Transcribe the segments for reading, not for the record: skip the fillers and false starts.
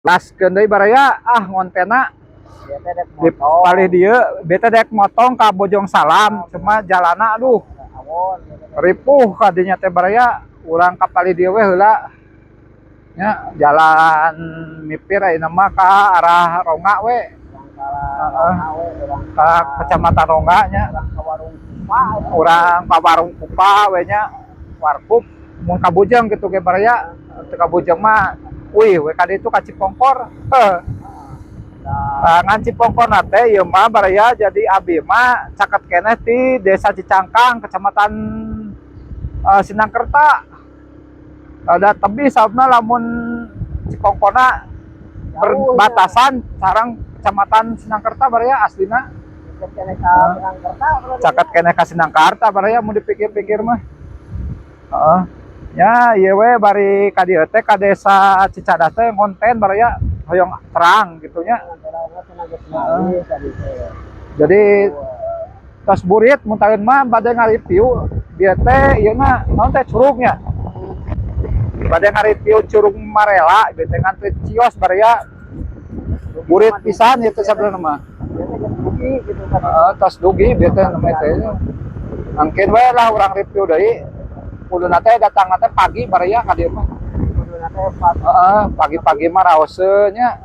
Laskeun deui, baraya, ah, ngontena. Dia teh dek Di motong. Palih dieu beta dek motong ka Bojong Salam, cuma jalana, aduh, Awon gitu. Ripuh kadinya teh, baraya. Urang ka palih dieu we heula nya, jalan mipir ayeuna mah ka arah Rongga we. Urang ka Rongga we, urang Ka Kecamatan Rongga nya. Urang ka warung Kupa. Urang ka warung Kupa we nya, warkop. Mun ka Bujang gitu ge, baraya, teu ka Bujang mah wih we ka ditu ka Cipongkor, heuh. Nah, Nah, ngan Cipongkor teh ieu mah, baraya, jadi abi mah caket keneh ti Desa Cicangkang, Kecamatan Sindangkerta. Ada tebih sababna lamun Cipongkorna berbatasan sareng Kecamatan Sindangkerta, baraya, aslina. Deket keneh ka Sindangkerta berarti. Caket keneh ka Sindangkerta, baraya, mun dipikir-pikir mah. Heeh. Ya, ieu we bari ka dieu teh, ka Desa Cicadas teh, ngonten, baraya, hoyong terang gitu nya. Heeh. Tadi teh. Jadi tos burit mun taeun mah bade ngareview dieu teh, ieu na naon teh, curugnya. Bade ngareview Curug Marela ieu teh, ngan teu cios, baraya, burit pisan ieu teh sabenerna mah. Dia teh geus dugi gitu kan. Heeh, tos dugi bieu teh namanya teh. Mangkin we lah urang review deui. Kuduna teh datangna teh pagi, baraya, ka dieu mah. Kuduna teh pas Heeh, pagi-pagi mah raoseun nya.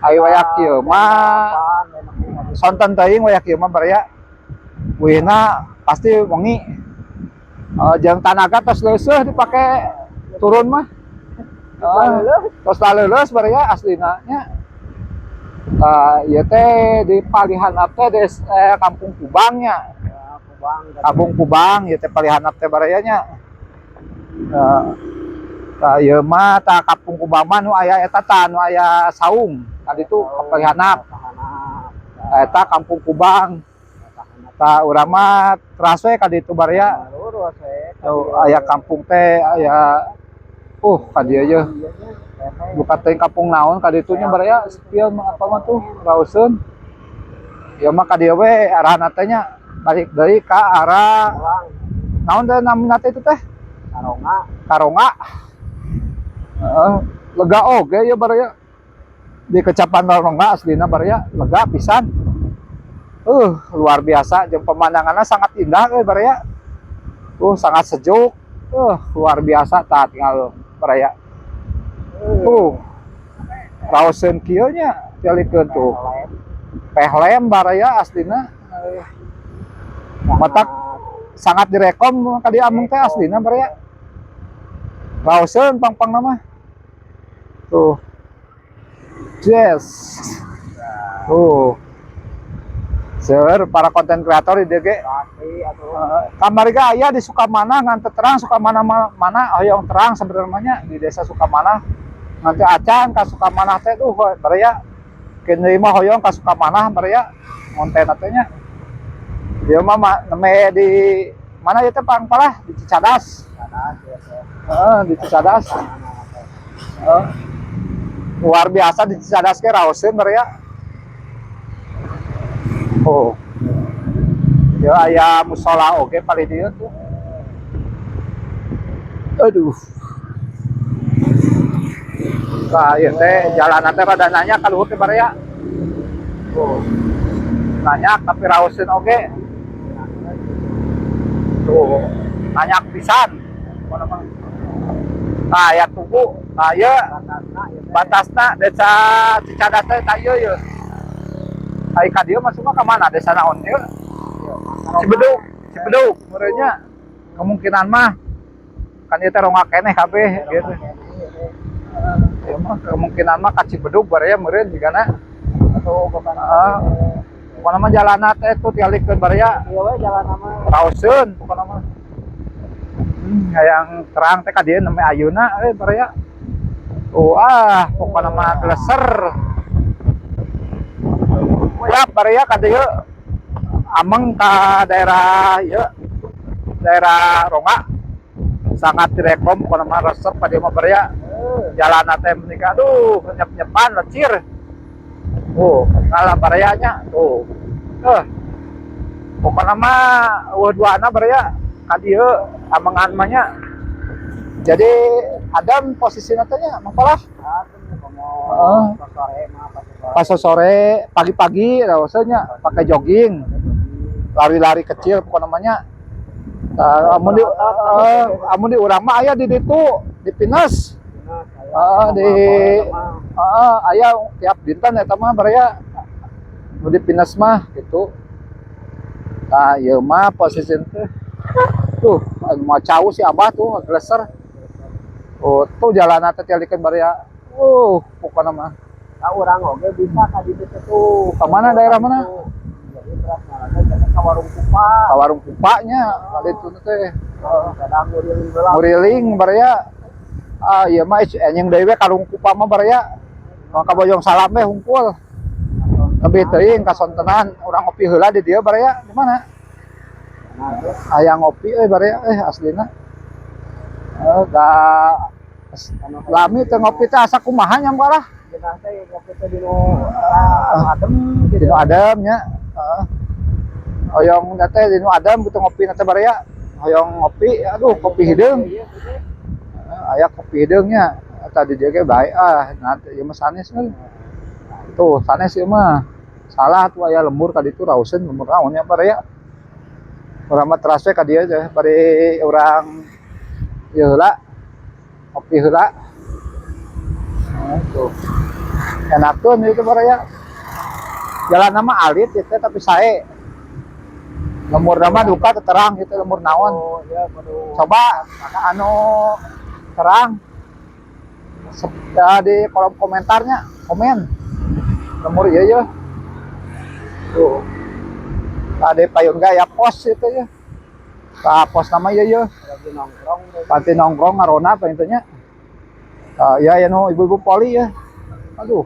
Ai wayah kieu mah sonten teuing, wayah kieu mah, baraya. Wihna pasti wengi. Jeung tanaga tos leuseurh dipake turun mah. Heeh, tos laleuleus, baraya, aslina nya. Tah, ieu teh di palihan teh Kampung Kubang nya. Ya, Kubang. Kampung Kubang ieu teh palihan teh, baraya nya. Tah, ieu mah tah Kampung Kubang mah nu aya eta tah, nu aya saung. Tadi tuh kapalih handap. Tah, eta Kampung Kubang. Tah, urang mah teras we ka ditu, baraya. Lurus we. Tuh, aya kampung teh aya ka dieu ye. Buka teh kampung naon ka ditu nya, baraya, spill mah apa mah tuh raoseun. Ieu mah ka dieu we arahna teh nya, balik deui ka arah naon teh namina teh itu teh? Karongga. Karongga. Heeh, lega oge ya, baraya. Di Kecamatan Rongga aslina, baraya, lega pisan. Luar biasa jeung pemandangannya sangat indah euy, baraya. Sangat sejuk. Luar biasa tah tinggal, baraya. Raoseun kieu nya, tialikeun tuh. Pehlem, baraya, aslina. Matak sangat direkom ka dieu ameng teh aslina, baraya. Raoseun pang-pang mah. Tuh. Yes. Tuh. Seur para konten kreator di dieu ge. Pasti atuh. Kamari ge aya di Sukamana ngan teu terang Sukamana mana, hoyong terang sebenarnya di Desa Sukamana. Ngan teu acan ka Sukamana teh duh, baraya. Keun mah hoyong ka Sukamana, baraya, ngonten teh nya. Ieu mah neme di mana ieu teh, pangpalah di Cicadas. Cadas ya teh. Heeh, di Cicadas. Heeh. Luar biasa di Cicadas ge raoseun, baraya. Oh. Ya, aya musola oge palih dieu tuh. Aduh. Nah, ieu teh jalan teh rada nanjak ka luhur teh, baraya. Tuh. Nanjak tapi raoseun oge. Tuh, nanjak pisan. Pokona mah. Nah, aya tugu. Nah, ieu Batasna ieu teh. Batasna Desa Cicadas teh tah ieu ye. Ai ka dieu masukna ka mana? Desa naon ieu? Cibedug, Cibedug meureunnya. Kemungkinan mah kan ieu teh rongga keneh kabeh gitu. Ieu mah kemungkinan mah ka Cibedug, baraya, meureun jigana. Atau bukan. Heeh. Pokona mah jalanna teh tuh tialikeun, baraya. Ieu we jalan mah. Raoseun pokona mah. Hayang terang teh ka dieu nembe ayeuna euy, baraya. Oh ah, pokona mah gleser. Ya, baraya, ka dieu ameng ka daerah ieu, daerah Rongga. Sangat direkom pokona mah, resep ka dieu mah, baraya. Jalanna teh menika aduh, nyep-nyepan, lecir. Oh, ngalah, baraya nya. Tuh. Pokona mah euweuh duana, baraya, ka dieu amengan mah nya. Jadi adem posisina teh nya, mangkolah. Adem komo. Heeh. Pas sore mah, pas sore. Pas sore, pagi-pagi raosnya pakai jogging, lari-lari kecil pokoknya namanya. Nah, amun di urang mah aya di ditu, di Pinus. Heeh, di heeh, aya tiap dinten eta mah, baraya, nu di Pinus mah gitu. Nah, ieu mah posisi teh tuh anu mah cau si Abah tuh gleser. Oh, tuh jalan teh tialikeun, baraya. Pokokna mah. Nah, urang oge bisa ka ditu teh tuh. Ka mana, daerah mana? Jadi beras malah teh ka warung kupa. Ka warung kupanya ka ditu teh. Kadang nguriling heula. Nguriling, baraya. Ah, ieu mah anjing deui we ka warung kupa mah, baraya. Mah ka Bojong Salam we hungkul. Lebih teuing kasontenan urang ngopi heula di dieu, baraya. Di mana? Nah, terus Aya ngopi euy, baraya, eh aslina. Eh, da lami teu ngopi teh asa kumaha nya lah. Jenah teh ngopi teh dinu adem gitu. Dinu adem nya. Heeh. Hoyong teh dinu adem gitu ngopi teh, baraya. Hoyong ngopi, aduh, kopi hideung. Iya, gitu. Heeh, aya kopi hideungnya. Tadi dia ge bae ah, nah ieu mah sanes kan. Tuh, sanes ieu mah. Salah tuh, aya lembur ka ditu raoseun lembur naon nya, baraya. Urang mah teras we ka dieu teh bari urang ieu heula. Ngopi heula. Nah, tuh. Enakeun itu, baraya. Jalan nama alit itu tapi sae. Lembur nama duka terang gitu lembur naon. Oh, iya kudu. Coba anu terang ya, di kolom komentarnya komen lembur iya ya. Tuh. Ada payun gaya pos itu ya. Nah, pos nama iya ya. Lagi nongkrong tuh. Panti nongkrong ngarona apa intinya. Ah, ya ya nu ibu-ibu poli ya. Aduh.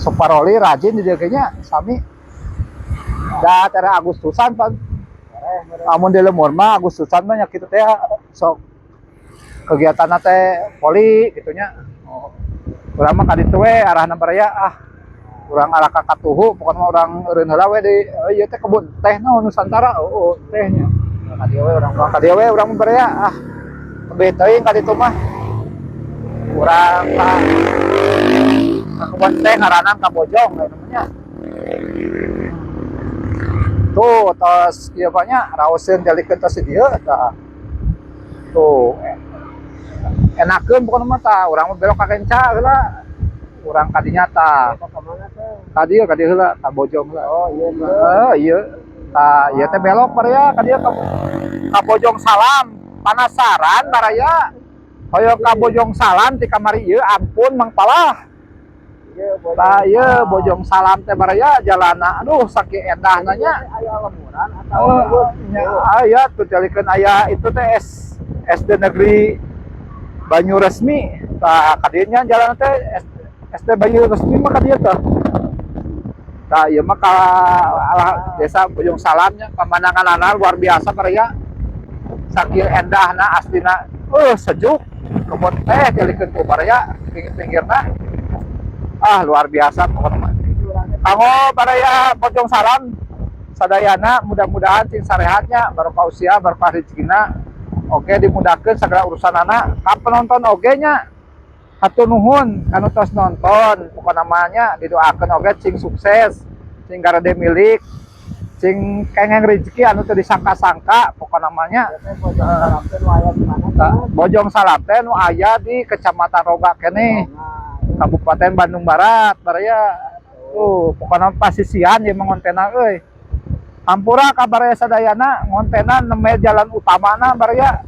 Sok paroli rajin di dieu kayaknya sami. Da tera Agustusan pan. Amun di lembur mah Agustusan mah nya kitu teh sok kegiatan teh poli gitu nya. Oh. Urang mah ka ditu we arahna, baraya, ah. Urang arah ka Katuhu pokokna mah urang eureun heula we di oh, ieu teh kebun teh naon Nusantara. Oh, oh tehnya. Ka dieu we urang Urang ka dieu we urang mah, baraya, ah. Lebih teuing ka ditu mah. Urang ka kebun teh ngaranan ka Bojong we namanya. Tuh, tos ieu banyak raoseun jalikeun tos di dieu tah. Tuh, enakeun pokona mah tah, urang mah belok ka kenca heula. Urang ka dinya tah. Eta ka mana teh? Ka dieu heula, ka Bojong heula. Oh, iya iya. Heeh, ieu. Tah, ieu teh belok, baraya, ka dieu ka Bojong Salam. Penasaran, baraya? Hoyong ka Bojong Salam ti kamari ieu, ampun Mang Palah. Iya, Bojong. Tah, ieu Bojong Salam teh, baraya, jalana aduh saking endahna nya. Aya lemburan atau Oh, nya aya tuh jalikeun aya itu teh SD Negeri Banyu Resmi. Tah, ka dieu nya jalan teh SD Banyu Resmi mah ka dieu teh. Tah, ieu mah ka ala desa Bojong Salamnya, pemandangan luar biasa, baraya. Saking endahna aslina, sejuk. Kebun teh jalikeun ku baraya pinggir-pinggirna. Ah, luar biasa pokokna mah. Kanggo baraya Bojong Salam sadayana, mudah-mudahan cing sarehatnya, barokah usia, barokah rezekina, oke dimudahkeun segala urusanana. Ka penonton oge nya hatur nuhun kanu tos nonton, pokokna mah nya didoakeun oge cing sukses, cing garede milik, cing kengeng rezeki anu teu disangka-sangka pokokna mah nya. Teh Bojong Salam teh nu aya di mana teh? Bojong Salam teh nu aya di Kecamatan Rongga keneh, Nah, Kabupaten Bandung Barat, baraya. Tuh, pokoknya pasisian ya mengontena euy. Hampura ka baraya sadayana, ngontena nembe jalan utamana, baraya.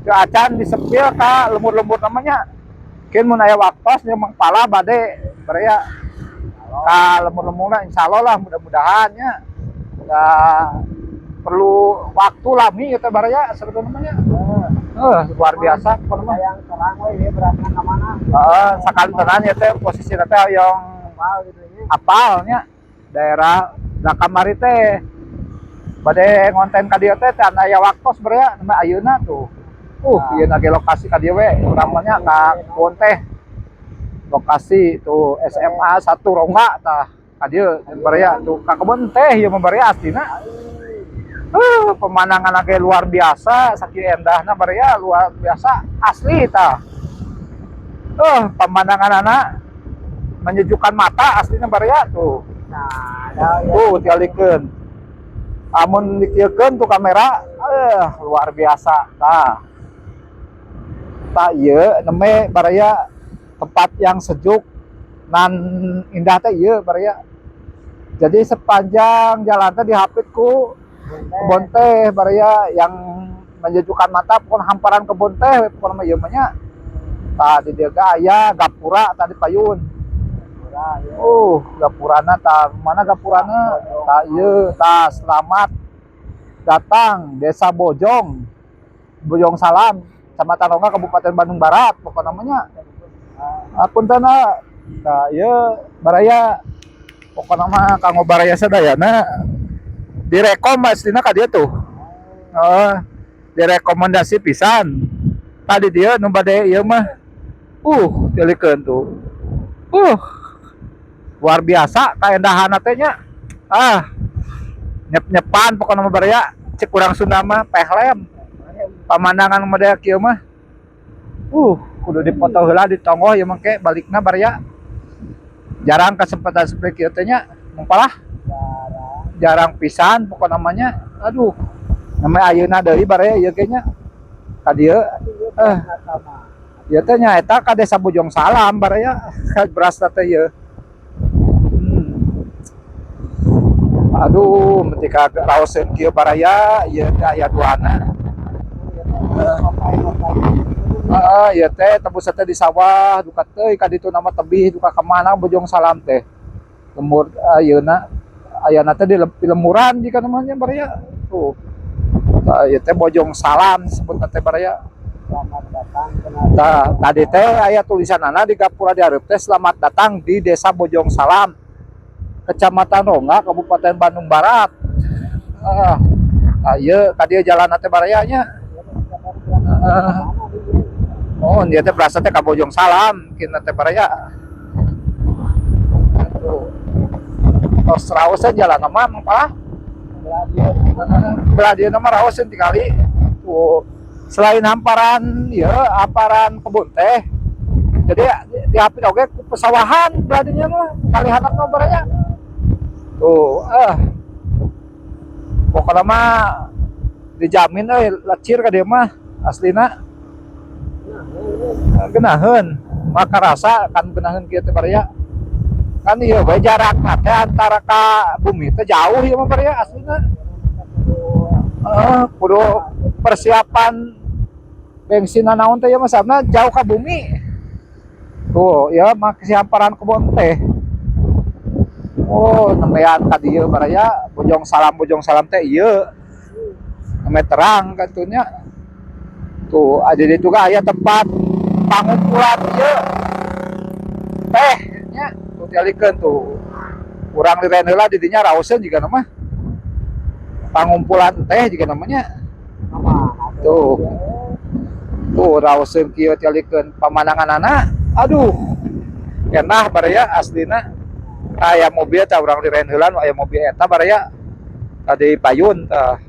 Teu acan disepil ka lembur-lembur namanya. Mungkin mun aya waktos nya Mang Pala bade, baraya, ka lembur-lemburna, insyaallah lah mudah-mudahan nya. Da perlu waktu lami ya teh, baraya, sebetulnya namanya. Luar biasa pokoknya mah. Yang terang we ieu berasna ka mana? Heeh, sakali tenan ya teh posisi teh yang Apal gitu nya. Apalnya daerah da kamari teh bade ngonten ka dieu teh teh aya waktos, baraya, nembe ayeuna tuh. Ieu ge lokasi ka dieu we urang mah nya ka kebun teh. Lokasi tuh SMA 1 Rongga tah ka dieu, baraya, tuh ka kebun teh ieu mah, baraya, aslina. Pemandangan ge luar biasa, sakieu endahna, baraya, luar biasa asli tah. Pemandangan menyejukkan mata aslinya, baraya, tuh. Nah, ada ya. Tuh, tialikeun. Amun dikieukeun tuh kamera, luar biasa. Tah. Tah, ieu nembe, baraya, tempat yang sejuk nan indah teh ieu, baraya. Jadi sepanjang jalan teh dihapit ku kebon teh, baraya, yang menyejukkan mata, pokoknya hamparan kebun teh pokoknya mah ieu mah nya. Tah, di dieu ge aya gapura tadi payun. Ya. Gapurana tah, mana gapurana? Tah, ieu tah, selamat datang Desa Bojong. Bojong Salam, Kecamatan Rongga, Kabupaten Bandung Barat pokoknya namanya. Apunten. Tah, ieu, baraya, pokokna mah kanggo baraya sadayana direkom aslina ka dieu tuh. Heeh. Direkomendasi pisan. Tadi dia nu bade ieu mah. Tilikeun tuh. Luar biasa kaendahan teh nya. Ah. Nyep-nyepan pokokna mah, baraya, cek urang Sunda mah pehlem. Pamandangan model kieu mah. Kudu dipoto heula di tonggoh ieu mah ke balikna, baraya. Jarang kesempatan seperti kieu teh nya, mangpalah. Jarang pisan pokokna mah nya. Aduh. Namanya ayeuna deui, baraya, ieu ge nya. Ka dieu ieu teh nyaeta ka Desa Bojong Salam, baraya, ka berasna teh ieu. Aduh, ketika raoseun kieu, baraya, ieu teh aya duana. Heeh, ieu teh tembus teh di sawah duka teuing ka ditu nama tebih duka ka mana Bojong Salam teh. Lembur ayeuna ayana teh di lemburan jika namanya, baraya. Tuh. Tah, ieu teh Bojong Salam disebutna teh, baraya. Selamat datang. Tah, tadi teh aya tulisanana di gapura di hareup teh, selamat datang di Desa Bojong Salam, Kecamatan Rongga, Kabupaten Bandung Barat. Ah, tah ieu ka dieu jalanna teh, baraya nya. Heeh. Oh, dia teh berasa teh ka Bojong Salam, kina teh, baraya. Tuh. Tos raos jalan mah, mangpalah. Belah dieu mah raoseun tingali. Tuh. Selain hamparan ya, hamparan kebun teh. Jadi dihapit oge ku pesawahan belah dinya mah, kalihanan mah, baraya. Tuh, ah. Pokoknya mah dijamin euy lecir ka dieu mah aslina. Genaheun, maka rasa kan genaheun kieu teh, baraya. Kan ieu we jarakna teh antara ka bumi teh jauh ieu mah, baraya, aslina. Heeh, kudu persiapan bensin naon teh ieu mah, sabna jauh ka bumi. Tuh, ya mah si hamparan kebon teh. Oh, nembean ka dieu, baraya, Bojong Salam. Bojong Salam teh ieu. Nembe terang katunya. Tuh, ada di juga aya tempat pangumpulan ieu. Teh nya, tuh tialikeun tuh. Urang liren heula di dinya, raoseun jiga mah. Pangumpulan teh juga namanya. Tuh. Tuh, raoseun kieu, tialikeun pamandanganana. Aduh. Enah, baraya, aslina. Aya mobil tah, urang liren heula nu aya mobil eta, baraya. Tadi payun tah.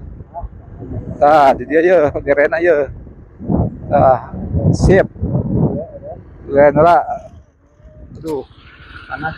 Tah, di dieu ye, direna ye. Tah, sip. Liren heula. Aduh, panas.